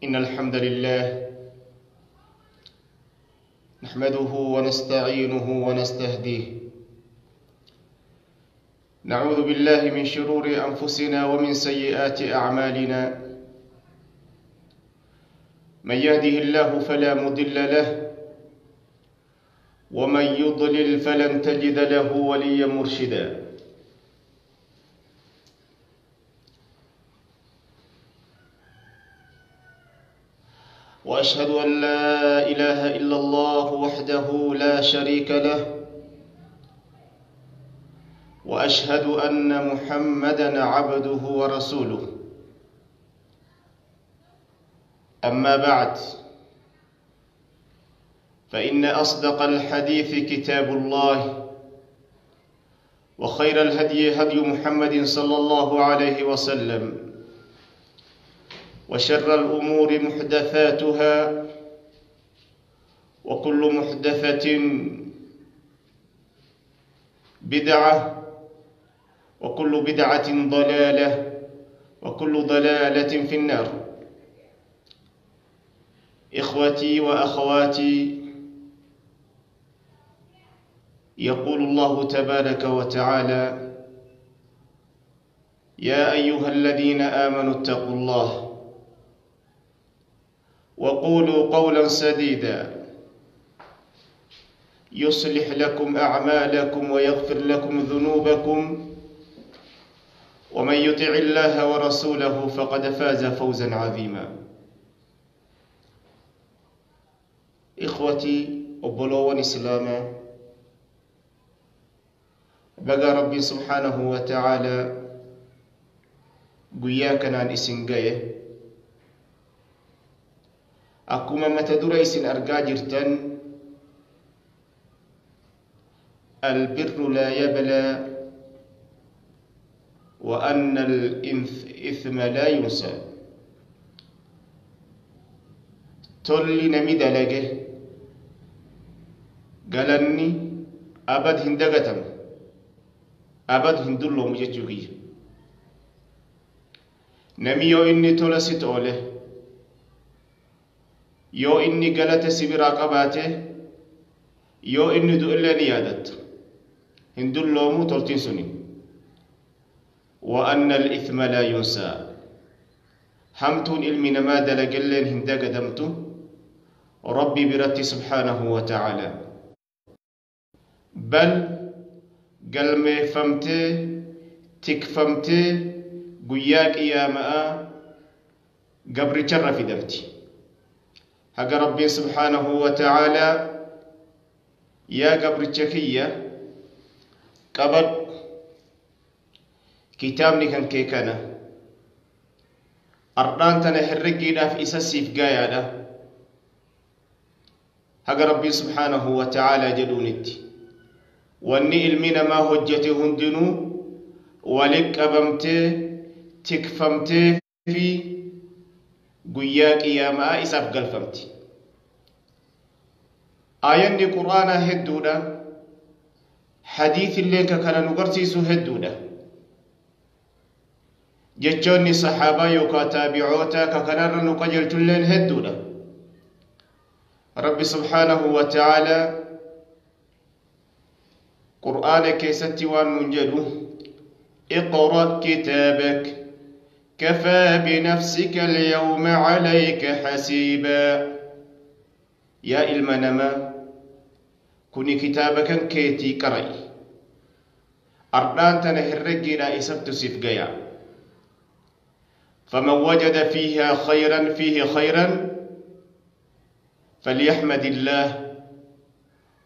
إن الحمد لله نحمده ونستعينه ونستهديه، نعوذ بالله من شرور أنفسنا ومن سيئات أعمالنا، من يهده الله فلا مضل له ومن يضلل فلن تجد له وليا مرشدا. وأشهد أن لا إله إلا الله وحده لا شريك له، وأشهد أن محمدًا عبده ورسوله. أما بعد، فإن أصدق الحديث كتاب الله، وخير الهدي هدي محمد صلى الله عليه وسلم، وشر الأمور محدثاتها، وكل محدثة بدعة، وكل بدعة ضلالة، وكل ضلالة في النار. إخوتي وأخواتي، يقول الله تبارك وتعالى: يا أيها الذين آمنوا اتقوا الله وقولوا قولا سديدا يصلح لكم أعمالكم ويغفر لكم ذنوبكم، ومن يطع الله ورسوله فقد فاز فوزا عظيما. إخوتي وبلوان إسلاما، بقى ربي سبحانه وتعالى قياكنا إسن قيه akkuma mata dura isin argaa jirtan albirru laa yablaa wa anna al-ithma laa yunsa. Tolli nami dalage galanni abad hin dagatamu, abad hin dulloomu jechuu kiyya. Nami yoo inni tola si toole, yoo inni galata si biraa qabaate, yoo inni du'ellee ni yaadatta, hin dulloomu toltiin suni. Wa anna al-ithma laa yunsaa, hamtuun ilmi namaa dalagelleen hin dagadamtu rabbi biratti subhaanahu wa ta'aalaa, bal galmeeffamtee tikfamtee guyyaa qiyaama'aa gabricharra fidamti. Haga rabbiin subhaanahu wa ta'aalaa yaa gabricha kiyya qabadhu, kitaabni kan kee kana ardhaan tana herreggiidhaaf isa siif gaayaadha, haga rabbiin subhaanahu wa ta'aalaa jedhuunitti wanni ilmi namaa hojjete hundinuu walit qabamtee tikfamtee fi guyyaa qiyaamaa isaaf galfamti. Aayanni quraanaa hedduudha, hadiisillee ka kana nu garsiisu hedduudha. Jechoonni saxaabaa yookaan taabi'oota ka kanarra nu qajeelchulleen hedduudha. Rabbi subhaanahu wa ta'aalaa qur'aana keessatti waan nuun jedhu: اقرأ كتابك كفى بنفسك اليوم عليك حسيبا. يا إلمنما كوني كتابك كيتي قرأي، أردان تنهرقي لا إسبت سفقيا. فمن وجد فيها خيرا فيه خيرا فليحمد الله،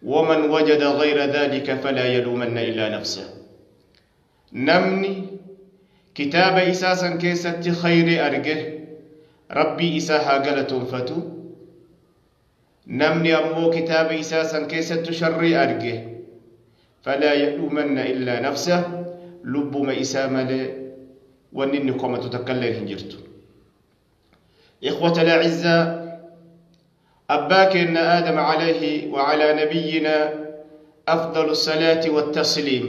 ومن وجد غير ذلك فلا يلومن إلا نفسه. نمني كتاب إساسا كيست خير أرجه ربي إساها قلتهم فتو، نمني أمو كتاب إساسا كيست شر أرجه فلا يلومن إلا نفسه. لب ما إسام ونن قوم تتكلم هنجرت. إخوة الأعزاء، أباك إن آدم عليه وعلى نبينا أفضل الصلاة والتسليم،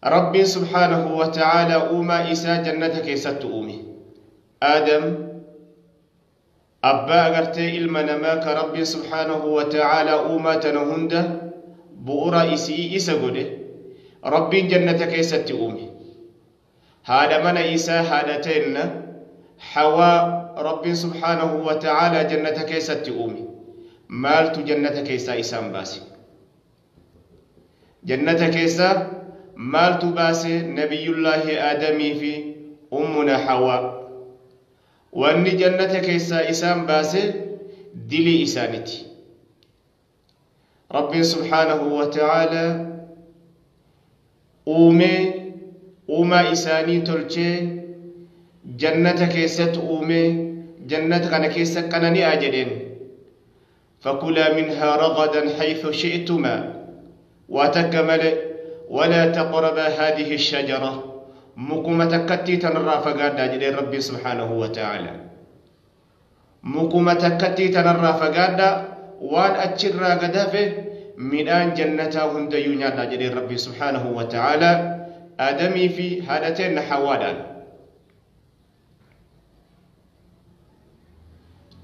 ربي سبحانه وتعالى أوما إسا جنتك إسات أومي آدم Abbaa agartee ilma namaa ka Rabbiin subhaanahu wa ta'aalaa uumaa tana hunda bu'ura isii isa godhe Rabbiin jannata keessatti uume. Haadha mana isaa haadha teenna Hawaa Rabbiin subhaanahu wa ta'aalaa jannata keessatti uume. Maaltu jannata keessaa isaan baase? Jannata keessaa maaltu baase Nabiyyullaahi Aadamii fi ummuna Hawaa? Wanni jannata keessaa isaan baase dilii isaaniti. Rabbiin subhaanahu wa ta'aalaa uumee uumaa isaanii tolchee jannata keessatti uumee jannata kana keessa qanani'aa jedheen. فكلا منها رغدا حيث شئتما وتكمل ولا تقربا هذه الشجرة مكما تكتي تنرى فقادا جدين ربي سبحانه وتعالى. مكما تكتي تنرى فقادا وان أتشرى قدافه من آن جنتا هنديو نيادا جدين ربي سبحانه وتعالى آدمي في هادتين حوادا.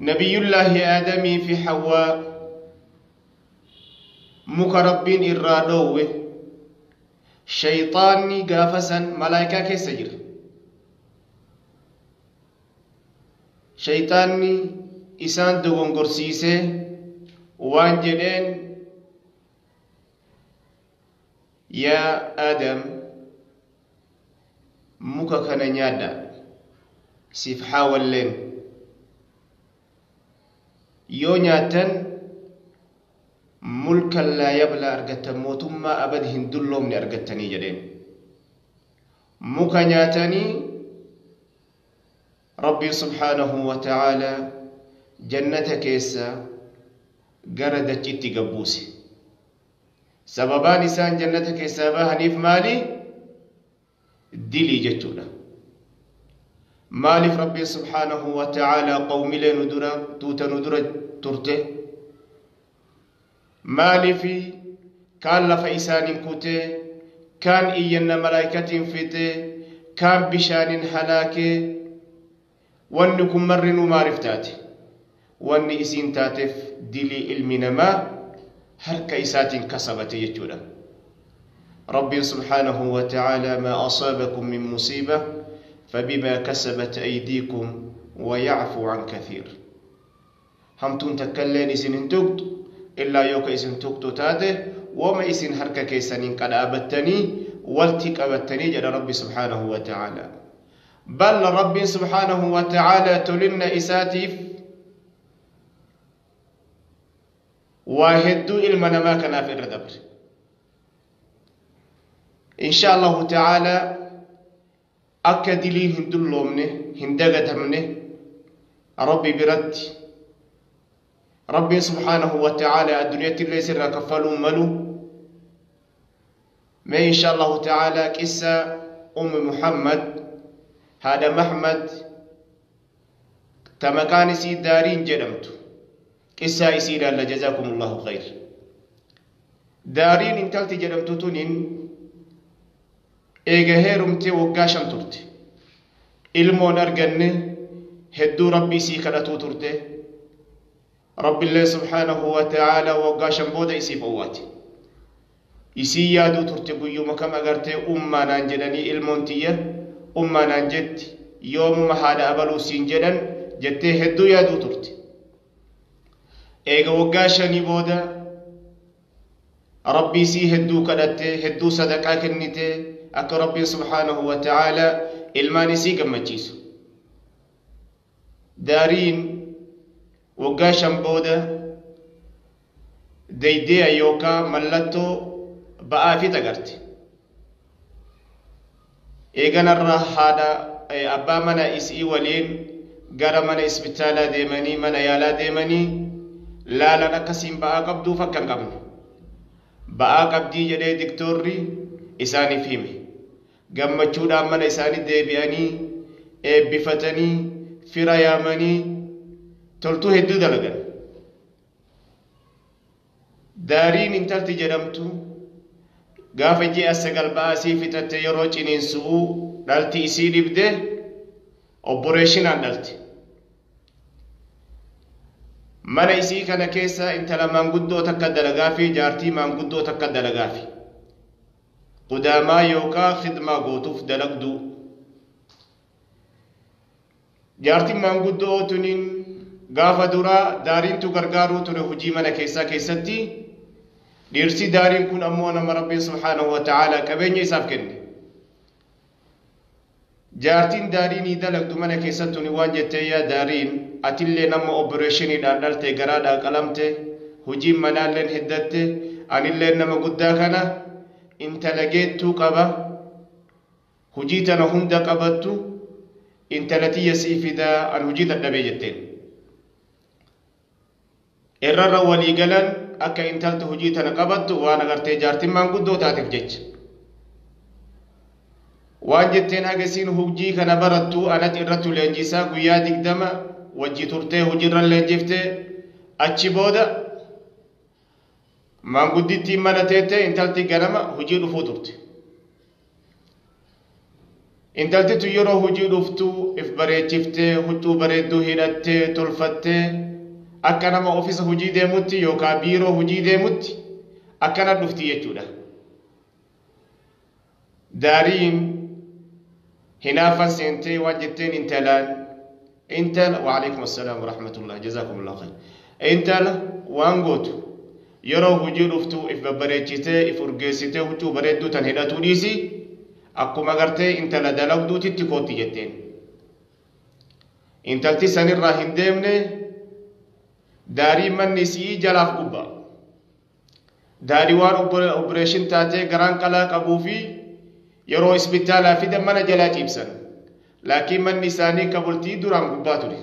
نبي الله آدمي في حواء مكربين إرادوه شيطاني قافسا ملائكة كيسجر شيطاني إسان دوغن قرسيسه وانجلين يا آدم مكا كان نيادا سيف حاولين yoo nyaattan mulkan laa yablaa argattan mootummaa abad hin dulloomne argattanii jedheen. Muka nyaatanii Rabbii subhaanahu wa ta'aalaa jannata keessa gara dachiitti gabbuuse. Sababaan isaan jannata keessaa bahaniif maali? Dilii jechuudha. Maaliif Rabbiin subhaanahu wa ta'aalaa qawmilee nu dura tuuta nu dura turte? Maaliif kaan lafa isaaniin kutee, kaan iyyanna malaayikatiin fitee, kaan bishaaniin halaakee? Wanni kun marri nu maaliif taate? Wanni isiin taateef dilii ilmi namaa harka isaatiin kasabate jechuudha. Rabbiin subhaanahu wa ta'aalaa maa asaabakum min musiiba فبما كسبت أيديكم ويعفو عن كثير. همتون تكلين إسن تقط إلا يوك إسن تقط تاته وما إسن هركا كيسنين قد أبتني والتك أبتني جل ربي سبحانه وتعالى. بل ربي سبحانه وتعالى تلن إساتيف وهدو إلمنا ما كان في الردبر إن شاء الله تعالى. Akka diliin hin dulloomne hin dagatamne Rabbi biratti Rabbiin subhaanahu wa ta'aala addunyaatti illee sirraa kaffaluu malu. Mee insha Allahu ta'aala qissa Ummi Muhammad haadha Mahmad ta maqaan isii Daariin jedhamtu qissaa isii ilaalla. Jazaakumullahu khayr. Daariin intalti jedhamtu tuniin eega heerumtee waggaa 5 turte. Ilmoon arganne hedduu Rabbi isii kadhatuu turte. Rabbiillee subhaanahu wa ta'aalaa waggaa 5 booda isiif owwaate. Isii yaaduu turte guyyuma kam agartee ummaa naan jedhanii ilmoon tiyya ummaa naan jetti yoomuma haadha abaluu siin jedhan jettee hedduu yaaduu turte. Eega waggaa 5 booda Rabbi isii hedduu kadhattee hedduu sadaqaa kennitee akka Rabbiin subhaanahu wa ta'aalaa ilmaan isii gammachiisu. Daariin waggaa 5 booda deeydeeya yookaan mallattoo ba'aa fi agarte. Eeganarra haadha abbaa mana isii waliin gara mana isbitaalaa deemanii mana yaalaa deemanii laalan akkasiin ba'aa qabduuf akka hin qabne. Ba'aa qabdii jedhee diktoorri isaaniif hime. Gammachuudhaan mana isaanii deebi'anii eebbifatanii fira yaamanii toltuu hedduu dalagan. Daariin intalti jedhamtu gaafa ji'a 9 ba'aa isii fixatte yeroo ciniinsuu dhalti isii dhibde obboreeshinaan dhalti. Mana isii kana keessa intala maanguddoo takka dalagaa fi jaartii maanguddoo takka dalagaa fi qudaamaa yookaan khidmaa gootuuf dalagduu. Jaartiin maanguddoo tuniin gaafa duraa daariintu gargaaruu ture hojii mana keessaa keessatti. Dhiirsi daariin kun ammoo nama Rabbiin subhaanahu wa ta'aalaa qabeenya isaaf kenne. Jaartiin daariinii dalagdu mana keessattuu waan jettee, yaa daariin, atillee nama opereeshiniidhaan dhalte, garaadhaan qalamte, hojiin manaalleen hiddatte, anillee nama guddaa kana intala geettuu qaba, hojii tana hunda qabattu, intala tiyya sii fidaa, an hojii dadhabee jetteen. Irrarra walii galan akka intalti hojii tana qabattu waan agartee jaartiin maanguddoo taateef jecha. Waan jetteen, haga isiin hojii kana barattu anatti irratti leenjisaa. Guyyaa 20 wajji turtee hojiirra leenjiftee, achi booda maanguddittiin mana teette, intalti ganama hojii dhufuu turte. Intalti tun yeroo hojii dhuftu if bareechiftee, huccuu bareedduu hidhattee, tolfattee, akka nama ofisa hojii deemutti yookaan biiroo hojii deemutti akkana dhufti jechuudha. Daariin hinaafan seentee waan jetteen intalaan, intala, waalaikum assalaam warahmatullah, jazaakumullah khayr, intala waan gootu yeroo hojii dhuftu if babbareechitee, if urgeessitee, huccuu bareedduu tan hidhatuu dhiisi, akkuma gartee intala dalagduutitti kootti jetteen. Intalti sanirraa hin deemne. Daarii manni isii jalaaf gubbaa. Daarii waan operation taatee garaan qalaa qabuu fi yeroo isbitaalaa fidan mana jalaa ciibsan. Laakiin manni isaanii ka bultii duraan gubbaa ture.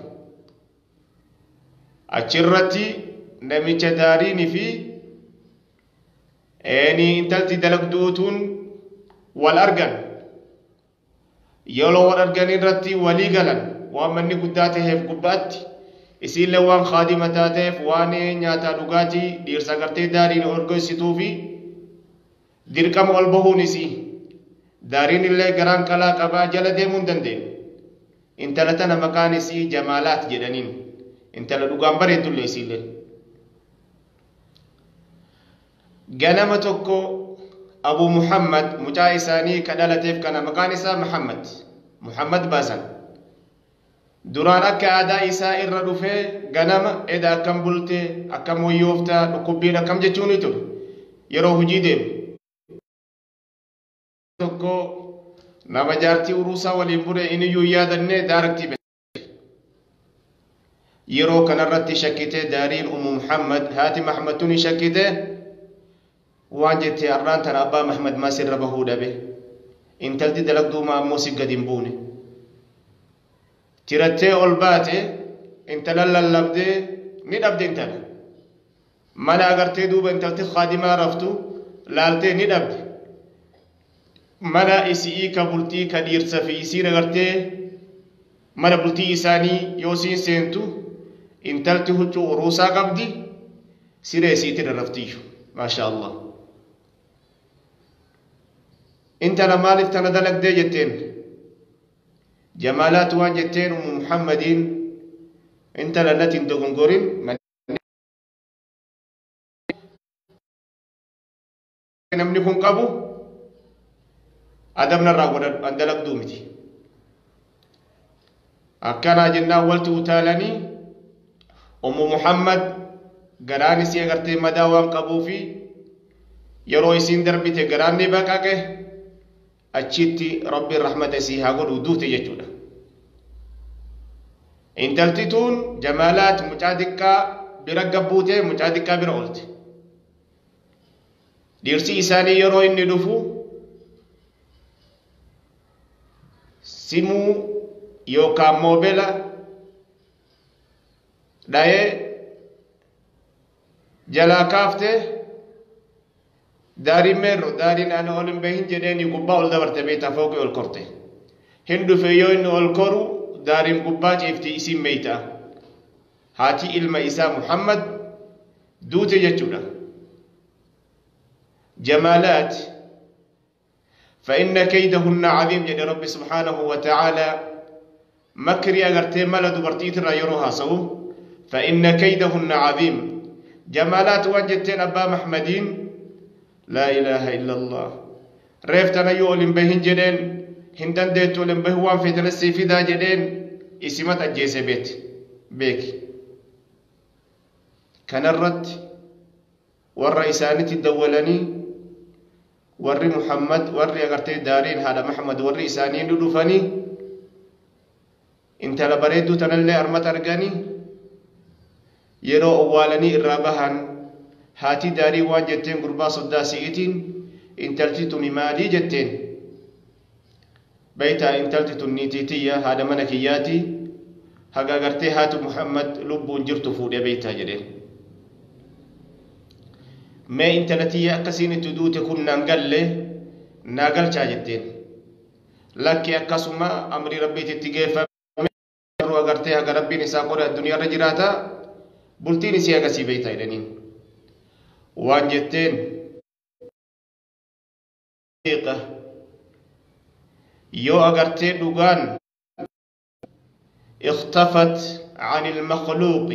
Achirratti namicha daariinii fi intalti dalagduutuun wal argan. Yeroo wal argan irratti walii galan, waan manni guddaa taheef gubbaatti, isiillee waan kaadima taateef, waan nyaataa dhugaatii dhiirsa gartee daariin orgossituu fi dirqama ol bahuun isii, daariin illee garaan qalaa qabaa jala deemuu hin dandeenye. Intala tana maqaan isii Jamaalaat jedhaniin. Intala dhugaan bareeddullee isiillee. Ganama tokko Abu Muhammad, mucaa isaanii ka dhalateef kana maqaan isaa Muhammad, Muhammad baasan. Duraan akka aadaa isaa irra dhufee ganama eda akkam bultee, akkam wayyooftaa, dhukkubbiin akkam jechuun ture yeroo hojii deemu. Tokko nama jaartii uruusaa waliin bure iniyyuu yaadannee daaraktii. Yeroo kanarratti shakkitee daariin, Ummu Muhammad, haati Muhammad tuni shakkitee waan jettee, arraan tana abbaa Muhammad maa sirra bahuu dhabe? Intalti dalagduumaa ammoo si gadi hin buune. Tirattee ol baate, intala lallabdee ni dhabde. Intala mana agartee duuba intalti kaadimaa raftu laaltee ni dhabde. Mana isi'ii ka bultii ka dhiirsa fi isiin agartee mana bultii isaanii yoo isiin seentu, intalti huccuu uruusaa qabdi, siree isiitti rarraftiyyu. Maasha Allah. Intala, maaliif tana dalagdee jetteen. Jamaalaatu waan jetteen Ummu Muhammadiin, intala natti hin dogongorin. Namni kun qabu adabna irraa godhadhu, an dalagduu miti akkanaa jennaan walti utaalanii, Ummu Muhammad garaan isii agartee madaa waan qabuufi yeroo isiin darbite garaan ni baqaqe. Achitti Rabbiin rahmata isii haa godhu, duute jechuudha. Intalti tuun Jamaalaat mucaa xiqqaa bira gabbuutee, mucaa xiqqaa bira oolte. Dhiirsi isaanii yeroo inni dhufu simuu yookaan moobela dhayee jalaa kaaftee, daariin meerro, daariin ani ol hin bahin jedheeni gubbaa ol dabarte beektaa, fooqii ol korte. Hin dhufe, yoo inni ol koru daariin gubbaa ciifti, isiin meeyta. Haati ilma isaa Muhammad duute jechuudha. Jamaalaat, فإن كيدهن عظيم jedhe Rabbi سبحانه وتعالى. Makrii agartee mala dubartiitirraa yeroo haasawu, فإن كيدهن عظيم. جمالات وانجتين أبا محمدين لا إله إلا الله. ريفتنا يؤلم بهن جدين هندن ديتولم به وان في تنسي في دا جدين اسمت أجيس بيت بيك. كان الرد والرئيسانة الدولاني ور محمد ور أغرتي دارين هذا محمد والرئيسانين دفني انت لبريدو تنلي أرمت أرغاني يرو أولاني إرابهن هاتي داري وان جتين قربا صدا سيئتين انتلتي مالي جتين بيتا انتلتي نيتيتية هذا منكياتي هقا غرتي هاتو محمد لبون جرتو فودي بيتا جدين ما انتلتي أكسين تدوت كنا نقل ناقل جتين لكي أكسما أمري ربي تتجيفا أغرتي هقا ربي نساقور الدنيا رجراتا بلتيني سياقسي بيتا إلنين وان جتين يو أغرتي دوغان اختفت عن المخلوق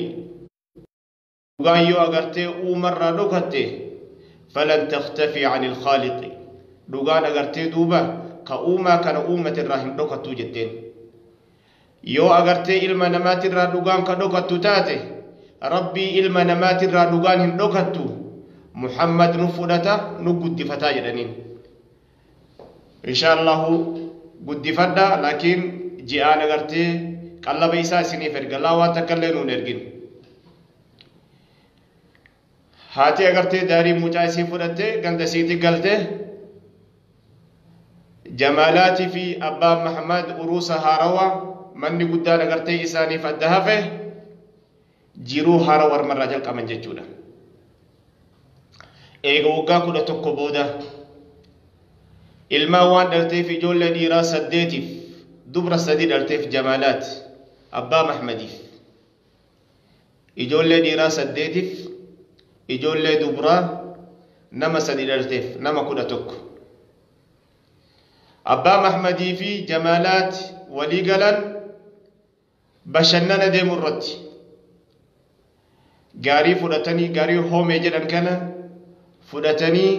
دوغان يو أغرتي أمر دوكتي فلن تختفي عن الخالق دوغان أغرتي دوبا كأوما كان أومة الراهن دوكتو جتين يو أغرتي إلما نمات الرا دوغان كدوكتو تاتي ربي إلما نمات الرا دوغان هم دوكتو محمد نفودتا نقد فتا جدنين إن شاء الله قد فدا لكن جاءنا غرتي قلب إيسا سني فرق الله واتكلنون إرجين هاتي أغرتي داري مجايسي فرتي غندسيتي قلتي جمالاتي في أبا محمد أروس هاروا من قدان أغرتي إساني فدهفه جيرو هاروا مرة جلق من جتشودا إيغا وقا كودا توكو بودا ilmaa waan dhalteef ijoollee dhiiraa 8 dubra 3 dhalteef jamaalaat abbaa Mahmadiif ijoollee dhiiraa 8 ijoollee dubraa nama 3 dhalteef nama 11 abbaa Mahmadii fi jamaalaat walii galan bashannana deemu irratti gaarii fudhatanii gaarii hoomee jedhan kana fudhatanii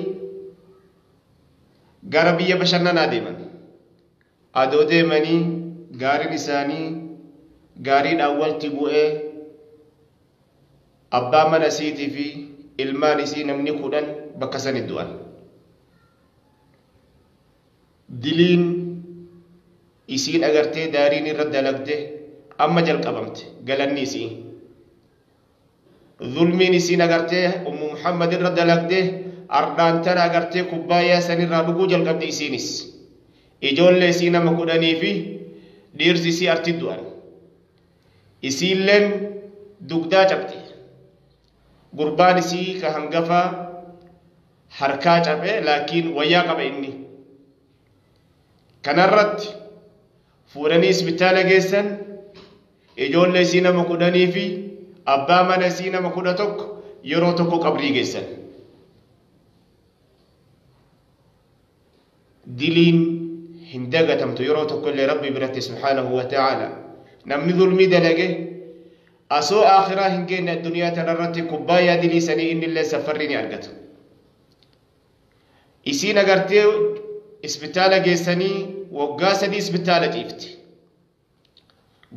gara biyya bashannanaa deeman adoo deemanii gaariin isaanii gaariidhaan walti bu'ee abbaa mana isiitii fi ilmaan isii namni 10 bakka sanitti du'an. Diliin isiin agartee daariin irra dalagde amma jalqabamte galanni isii. Zulmiin isiin agartee Ummu Muhammad irra dalagde ardaan tana agartee kubbaayyaa sanirraa dhuguu jalqabde isiinis ijoollee isii nama 10 fi dhiirsi isii arti du'an isiilleen dugdaa cabte gurbaan isii ka hangafaa harkaa cabe laakiin wayyaa qaba inni kanarratti fuudhanii isbitaala geessan ijoollee isii nama 10 fi abbaa mana isii nama 11 yeroo tokko qabrii geessan. Diliin hin dagatamtu yeroo tokko illee rabbi biratti subhaanahu wa ta'ala namni zulmii dalage asoo aakhiraa hin geenne addunyaa tanarratti kubbaayyaa dilii sanii inni illee safarri ni argata. Isiin agartee isbitaala geessanii waggaa 3 isbitaala ciifti.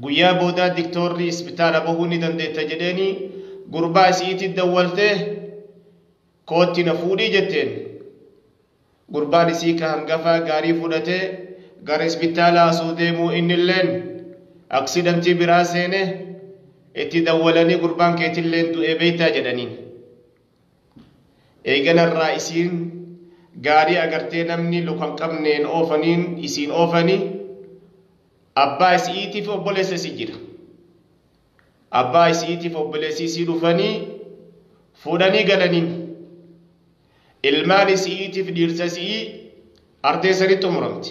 Guyyaa boodaa diktoorri isbitaala bahuu ni dandeetta jedheeni gurbaa isiitti dawwaltee kootti na fuudhii jetteen. Gurbaan isii ka hangafaa gaarii fudhatee gara isbitaala asoo deemuu innilleen aksidantii biraa seene itti dawwalanii gurbaan keetilleen du'ee beeytaa jedhaniin. Eeganarraa isiin gaarii agartee namni luka hin qabneen oofaniin isiin oofanii abbaa isiitiif obboleessa isii jira. Abbaa isiitiif obboleessi isii dhufanii fuudhanii galaniin. Ilmaan isiitiif dhiirsa isii artee sanitti xumuramti.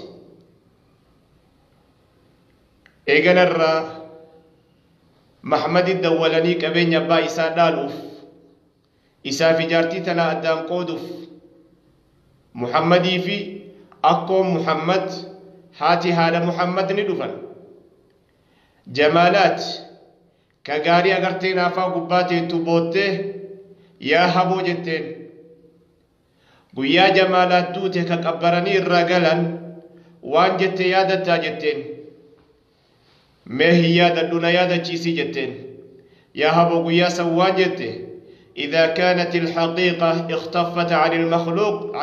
Eeganarraa Mahmadi dawwalanii qabeenya abbaa isaa dhaaluuf isaaf ijaartii tana addaan qooduuf Muhammadii fi akkoon Muhammad haati haadha Muhammad ni dhufan. Jamaalaat Ka gaarii agartee naafaa gubbaa teettu boottee yaa haboo jetteen. Guyyaa Jamaalaat duute ka qabbaranii irraa galan waan jette yaadattaa jetteen. Mee hin yaadadhu na yaadachiisii jetteen. Yaa haboo guyyaa san waan jette إذا كانت الحقيقة اختفت عن المخلوق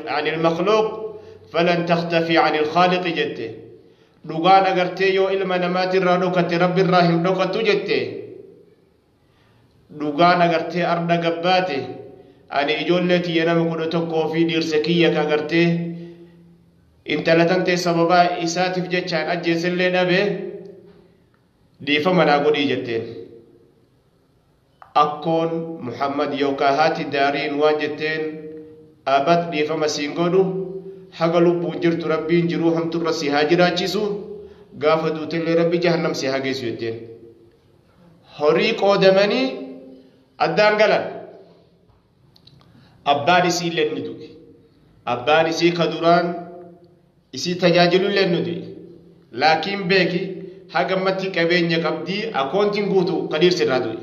عن المخلوق فلن تختفي عن الخالق جته. Dhugaan agartee yoo ilma namaatirraa dhokate Rabbi irraa hin dhokattu jette. Dhugaan agartee arda gabbaate ani ijoollee tiyya nama 11 fi dhiirsa kiyya ka agartee intala tantee sababaa isaatiif jechaan ajjeesellee dhabe dhiifama naa godhii jetteen. Akkoon Muhammad yookaan haati Daariin waan jetteen abad dhiifama siin godhu haga lubbuun jirtu Rabbiin jiruu hamturra si haa jiraachisu gaafa duutellee Rabbi jahannam si haa geessu jetteen. Horii qoodamanii addaan galan. Abbaan isii illee ni du'e. Abbaan isii ka duraan isii tajaajilu illee ni du'e. Laakiin beeki haga ammatti qabeenya qabdii akoontiin guutuu ka dhiirsi irraa du'e.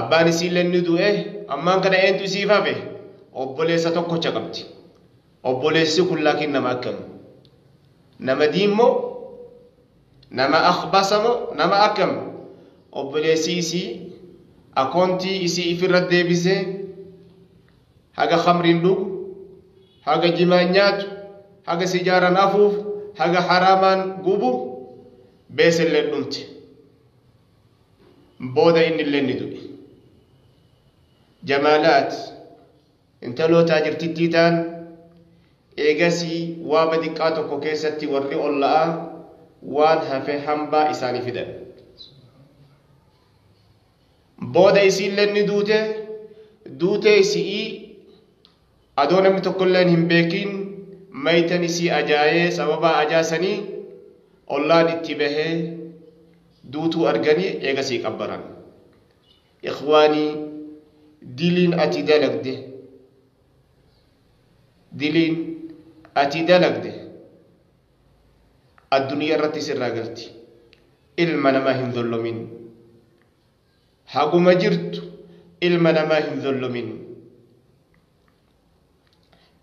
Abbaan isii illee ni du'e ammaan kana eentu isiif hafe obboleessa tokkocha qabdi. Obboleessi kun laakiin nama akkam? Nama diimmoo? Nama akhbasa moo? Nama akkam? Obboleessi isii akoontii isii ifirra deebisee haga khamriin dhugu, haga jimaan nyaatu, haga sijaaran afuuf, haga haraamaan gubu beesellee dhumte. Booda inni illee ni du'e. Jamaalaat intaloo taajirtittii ta'an eegasii waaba xiqqaa tokko keessatti warri olla'aa waan hafe hambaa isaanii fidan. Booda isiillee ni duute. Duutee isi'ii adoo namni tokkolleen hin beekin maytan isii ajaa'ee sababa ajaasanii ollaan itti bahee duutuu arganii eegasii qabbaran. Ikhwaanii, diliin ati dalagde, diliin ati dalagde addunyaa irratti sirraa galti. Ilma namaa hin zollomin. Haguma jirtu ilma namaa hin zollomin.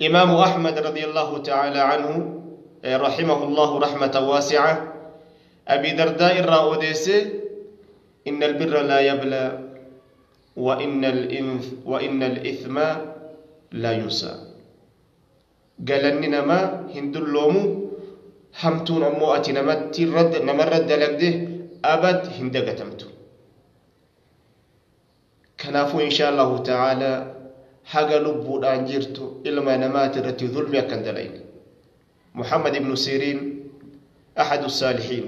إمام أحمد رضي الله تعالى عنه رحمه الله رحمة واسعة أبي درداء الراوديس إن البر لا يبلى وإن الإثم لا ينسى. قال نما هندلومو همتون أمو أتي نمت رد نمرد لقده أبد هندقتمتو. كنافو إن شاء الله تعالى haga lubbuudhaan jirtu ilma namaati irratti zulmi akkan dalayne. Muhammad ibnu Siriin ahadu saalihiin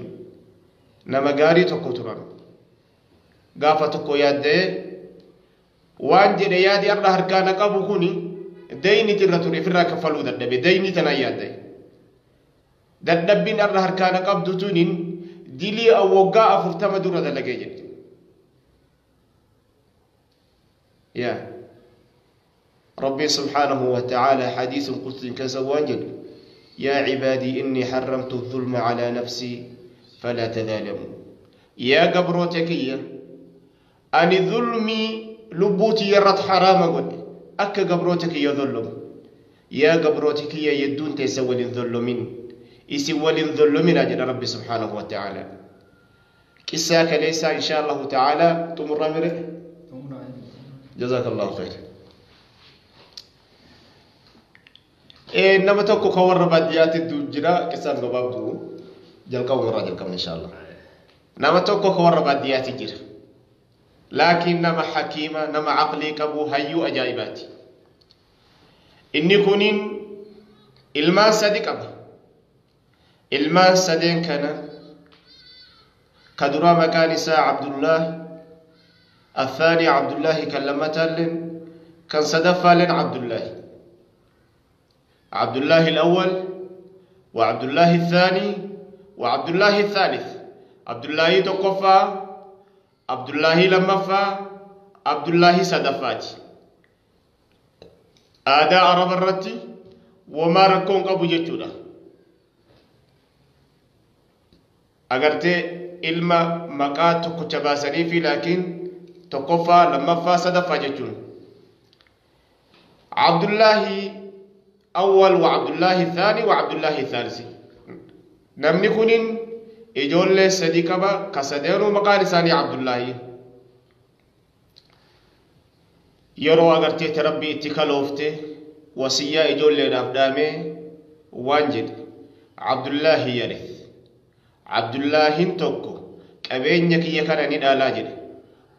nama gaarii tokko turan. Gaafa tokko yaadda'ee waan jedhe yaadi har'a harkaa na qabu kuni dayniti irra ture ifirraa kaffaluu dadhabe dayni tanaan yaadda'e. Dadhabbiin har'a harkaa na qabdu tuniin dilii waggaa 40 dura dalagee jedhe. Yaa ربي سبحانه وتعالى حديث قدس كزواجل يا عبادي إني حرمت الظلم على نفسي فلا تظالموا. يا قبروتكية أني ظلمي لبوتي يرت حرام قل أك قبروتك يظلم. يا قبروتكية يدون تسول الظلمين يسول الظلمين أجل ربي سبحانه وتعالى. كساك ليس إن شاء الله تعالى تمر مره. جزاك الله خير. Nama tokko kan warra baadiyyaatti jira qissaan gabaabduu jalqabu irraa jalqabna insha Allah. Nama tokko kan warra baadiyyaatti jira. Laakiin nama hakiima, nama aqlii qabu, hayyuu ajaa'ibaati. Inni kuniin ilmaan sadi qaba. Ilmaan sadeen kana ka duraa maqaan isaa Abdullah, الثاني عبد الله kan lammataalleen kan sadaffaalleen Abdullahi. عبد الله الأول وعبد الله الثاني وعبد الله الثالث. عبد الله تقفى، عبد الله لمفى، عبد الله صدفات. آداء عرب الرتي وما ركون أبو جتولا. أغرتي ilma maqaa tokkocha baasanii fi laakiin tokkoffaa, lammaffaa, sadaffaa jechuun. Abdullaahi awwal wa Abdullaahi thaani wa Abdullaahi thaalisi. Namni kunin ijoollee sadi qaba, ka sadeenuu maqaan isaanii Abdullaahi. Yeroo agarteetti Rabbi itti kaloofte wasiyyaa ijoolleedhaaf dhaamee waan jedhe: Abdullaahi yarith, Abdullaahin tokko qabeenya kiyya kana ni dhaalaa jedhe.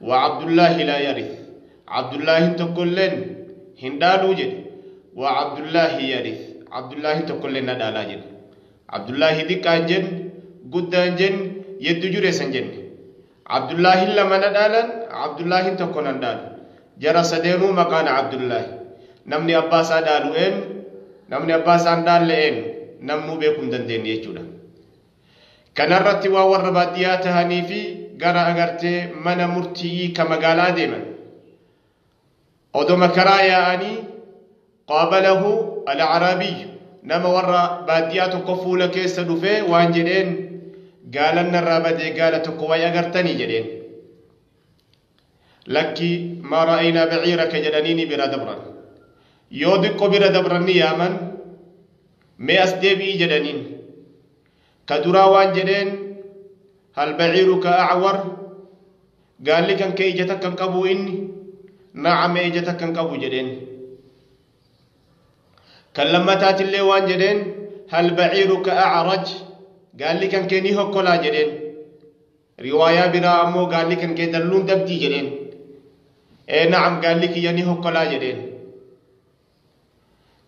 Wa Abdullaahi laa yarith, Abdullaahin tokkolleen hin dhaaluu jedhe. Wa Abdullaahi yarith, Abdullaahin tokkolleen na dhaalaa jedhe. Abdullaahi xiqqaan jenne, guddaan jenne, yeddu jireessan jenne. Abdullaahin lama na dhaalan, Abdullaahin tokko nan dhaalu. Jara sadeenuu maqaan Abdullaahi. Namni abbaa isaa dhaalu eenyu, namni abbaa isaa hin dhaalle eenyu, namnuu beekuu hin dandeenye jechuudha. Kanarratti waan warra baadiyyaa tahanii fi gara agartee mana murtii ka magaalaa deeman. Odoma karaa yaa'anii qaabalahu al-Arabiyyu, nama warra baadiyyaa tokko fuula keessa dhufee waan jedheen: gaalan narraa badee, gaala tokko wayi agartanii jedheen. Lakki, maa ra'aynaa baciiraka jedhanii bira dabran. Yoo diqqo bira dabran ni yaaman, mee as deebi'ii jedhaniin. Ka duraa waan jedheen: hal baciiruka acwar, gaalli kan kee ija takkan qabu inni? Na'am, ija takkan qabu jedheen. Kan lammataatillee waan jedheen: hal baciiruka acraj, gaalli kan kee ni hokkolaa jedheen. Riwaayaa biraa ammoo gaalli kan kee dalluun dabdii jedheen. Ee na'am, gaalli kiyya ni hokkolaa jedheen.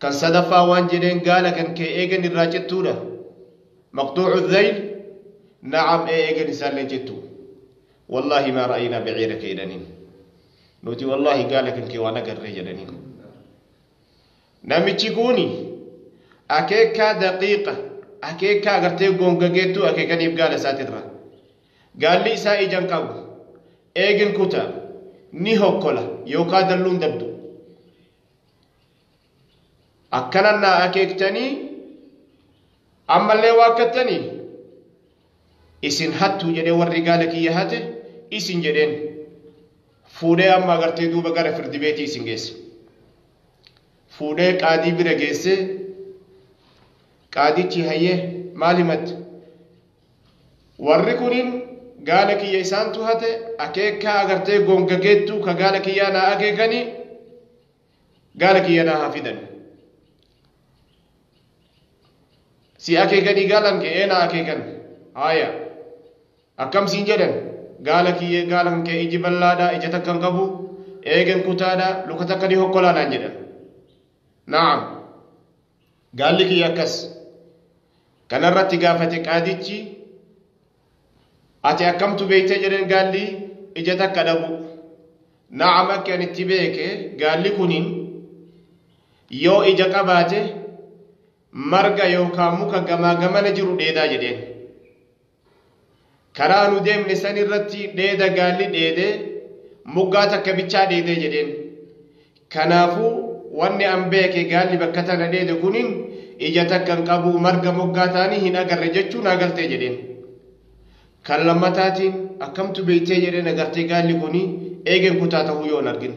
Kan sadaffaa waan jedheen: gaala kan kee eegan irraa cittuudha, maqtuucu dhayl? Na'am, ee eegan isaallee cittu. Wallaahi maa ra'aynaa baciiraka jedhaniin. Nuti wallaahi gaala kan kee waan agarree jedhaniin. Namichi kuni akeekaa daqiiqa, akeekaa agartee gongageettuu akeekaniif gaala isaatirra. Gaalli isaa ijan qabu, eegin kutaa, ni hokkola yookaan dalluun dabdu. Akkanan naa akeektanii ammallee waakkattanii isin hattuu jedhee, warri gaala kiyya hate isin jedheen. Fuudhee amma agartee duuba gara firdi beetii isin geesse. Fuudhee qaadii bira geesse. Qaadichi hayyee, maal himatte? Warri kunin gaala kiyya isaantu hate, akeekaa agartee gongageettuu ka gaala kiyyaa naa akeekanii, gaala kiyya naa haa fidan. Si akeekanii gaalan kee? Ee, naa akeekan. Haya, akkam siin jedhan? Gaala kiyya, gaala kan kee iji bal'aadha, ija takka hin qabu, eegen kutaadha, luka takka ni hokkolaa naan jedhan. Na'am, gaalli kiyya akkas. Kanarratti gaafate qaadichi: ati akkamtu beeytee jedheen gaalli ija takka dhabu? Na'am, akka ani itti beeke gaalli kunin yoo ija qabaate marga yookaan muka gamaa gamana jiru dheedaa jedheen. Karaa nu deemne san irratti dheeda gaalli dheedee muggaa takka bichaa dheedee jedheen. Kanaafuu wanni an beeke gaalli bakka tana dheede kunin ija takka hin qabu, marga moggaa ta'anii hin agarre jechuu naa galtee jedheen. Kan lammataatiin akkamtu beeytee jedheen agartee gaalli kuni eegen kutaa ta'uu yoo hin argin?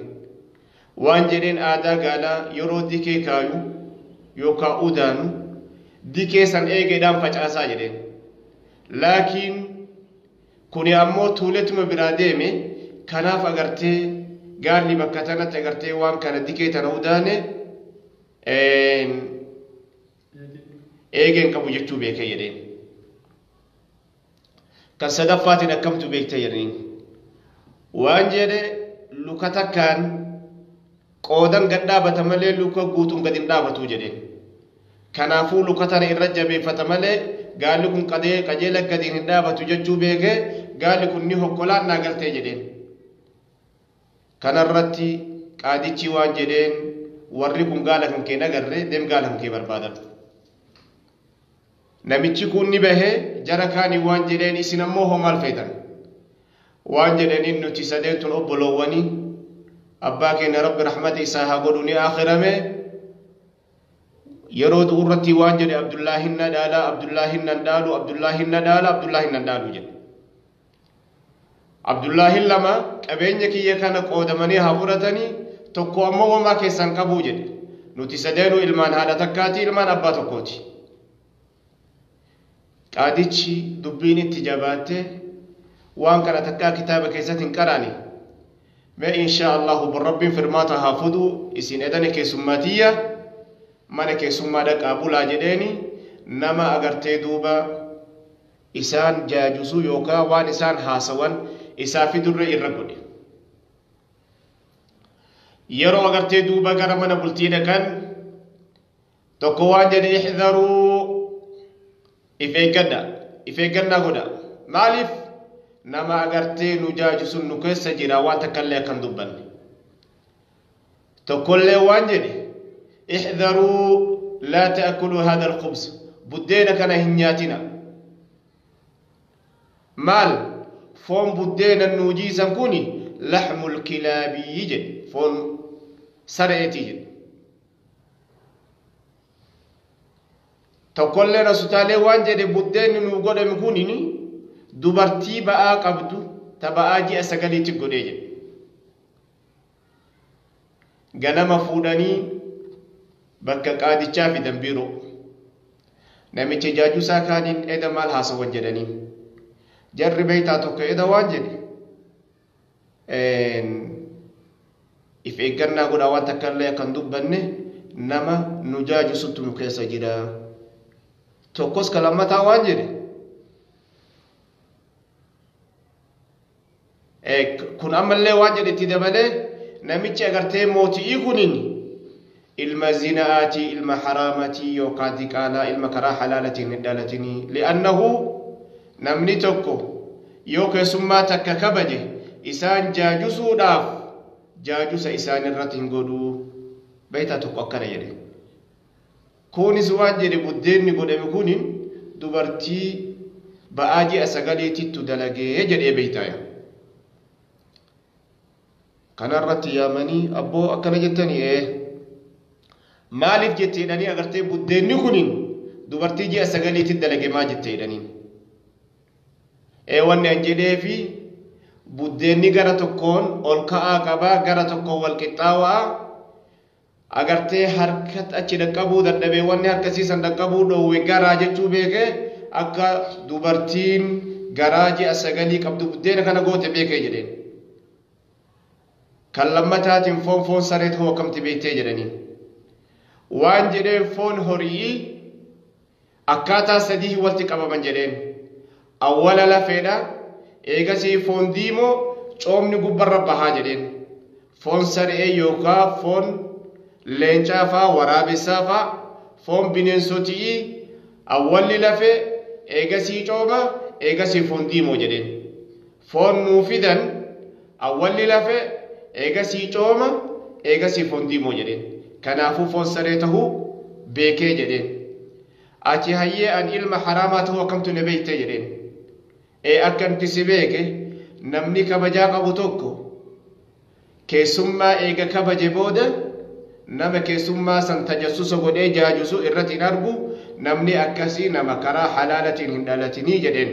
Waan jedheen, aadaa gaalaa yeroo dikee kaayu yookaan udaanu dikee san eegeedhaan facaasaa jedheen. Laakiin kuni ammoo tuuletuma biraa deeme, kanaaf agartee gaalli bakka tanatti agartee waan kana dikee tana udaane eegeen qabu jechuu beekee jedheen. Kan sadaffaatiin akkamtu beektee jedhaniin? Waan jedhe, luka takkaan qoodan gad dhaabata malee luka guutuun gad hin dhaabatu jedheen. Kanaafuu luka tana irra jabeeffata malee gaalli kun qajeela gadi hin dhaabatu jechuu beekee, gaalli kun ni hokkolaan naa galtee jedheen. Kanarratti qaadichi waan jedheen: warri kun gaala kan kee nagarre, deem gaala kan kee barbaadadhu. Namichi kun ni bahee jara kaanii waan jedheen: isin ammoo hoo maal feetan? Waan jedhaniin, nuti sadeen tun obboloowwanii abbaa keenya, Rabbi rahmata isaa haa godhu, ni akhirame. Yeroo du'urratti waan jedhe: Abdullaahin na dhaala, Abdullaahin nan dhaalu, Abdullaahin na dhaala, Abdullaahin nan dhaalu jedhe. Abdullaahi lama qabeenya kiyya kana qoodamanii haa fudhatanii, tokko ammoo homaa keessan qabuu jedhe. Nuti sadeenuu ilmaan haadha takkaati, ilmaan abbaa tokkooti. Qaadichi dubbiin itti jabaatte, waan kana takkaa kitaaba keessatti hin qaraani. Mee inshaa Allahu bor Rabbiin firmaata haa fudu, isin edane keessummaatiyya mana keessummaa dhaqaa bulaa jedheeni. Nama agartee duuba isaan jaajusuu yookaan waan isaan haasawan isaa fidurre irra godhe. Yeroo agartee duuba gara mana bultii dhaqan, tokko waan jedhe: ihdharuu, if eeggadha, if eeggannaa godha. Maaliif? Nama agartee nu jaajusun nu keessa jira, waan takka illee akkan dubbanne. Tokkollee waan jedhe: ihdharuu, laa ta'kuluu hada alkhubz, buddeena kana hin nyaatina. Maal? Foon buddeena nuu jiisan kun laxmul kilaabii jedhe, foon sareetii jedhe. Tokkollee rasutaalee waan jedhe: buddeenni nuu godhame kunini dubartii ba'aa qabdu ta ba'aa ji'a 9tti godhee jedhe. Ganama fuudhanii bakka qaadichaa fidan, biiroo. Namicha jaajusaa kaaniin eda maal haasawan jedhanii. Jarri beeytaa tokko eda waan jedhe: if eeggannaa godhaa, waan takka illee akkan dubbanne, nama nu jaajusuttu nu keessa jira. Tokkos ka lammataa waan jedhe, kun ammallee waan jedhe itti dabalee: namichi agartee mooti'ii kunin ilma zina'aatii, ilma haraamatii yookaan diqaalaa, ilma karaa halaalatiin hin dhalatinii. Li'annahu namni tokko yoo keessummaa takka kabaje, isaan jaajusuudhaaf jaajusa isaan irratti hin godhuu. Beektaa, tokko akkana jedhe. Kunis waan jedhe: buddeenni godhame kunin dubartii ba'aa ji'a 9tittu dalagee jedhee. Beektaaya, kanarratti yaamanii: abboo, akkana jettanii? Ee. Maaliif jette jedhanii. Agartee buddeenni kunin dubartii ji'a 9tti dalage maa jette jedhanii. Ee, wanni an jedheefi buddeenni gara tokkoon ol ka'aa qabaa, gara tokkoon wal qixxaawaa, agartee harka achi dhaqqabuu dadhabee, wanni harkasiisan dhaqqabuu dhoowwe garaa jechuu beekee, akka dubartiin garaa ji'a 9 qabdu buddeena kana goote beekee jedheen. Kan lammataatiin foon saree ta'uu akkamti beektee jedhanii. Waan jedheen: foon horii akkaataa sadii walitti qabaman jedheen. Awwala lafeedha, eegasii foon diimoo, coomni gubbarra bahaa jedheen. Foon saree yookaan foon leencaa faa, waraabessaa faa, foon bineensotii awwalli lafee, eegasii cooma, eegasii foon diimoo jedheen. Foon nuu fidan awwalli lafee, eegasii cooma, eegasii foon diimoo jedheen. Kanaafuu foon saree tahuu beekee jedheen. Ati hayyee, an ilma haraamaa tahuu akkamtu na beektee jedheen. Ee, akkanti si beeke, namni kabajaa qabu tokko keessummaa eega kabaje booda nama keessummaa san tajassusa godhee jaajusu irratti hin argu, namni akkasii nama karaa halaalatiin hin dhalatinii jedheen.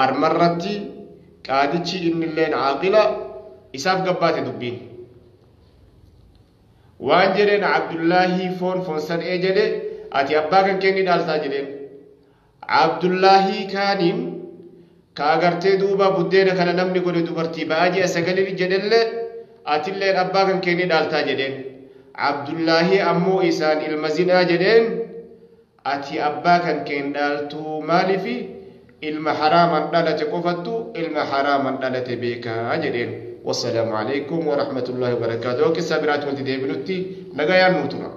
Armarratti qaadichi innilleen caaqila isaaf gabbaate dubbiin. Waan jedheen: Abdullaahii foon sar'ee jedhe, ati abbaa kan kee ni dhaaltaa jedheen. Abdullaahii kaaniin ka agartee duuba buddeena kana namni godhe dubartii ba'aa ji'a 9 jedhellee, atilleen abbaa kan kee ni dhaaltaa jedheen. Abdullaahii ammoo isaan ilma zinaa jedheen, ati abbaa kan keen dhaaltuu. Maalifi? Ilma haraaman dhalate qofattu ilma haraaman dhalate beekaa jedheen. Wassalaamu alaikum warahmatullaahi wabarakaatu. Qissa biraatti wanti deebinutti nagayaan nuu tura.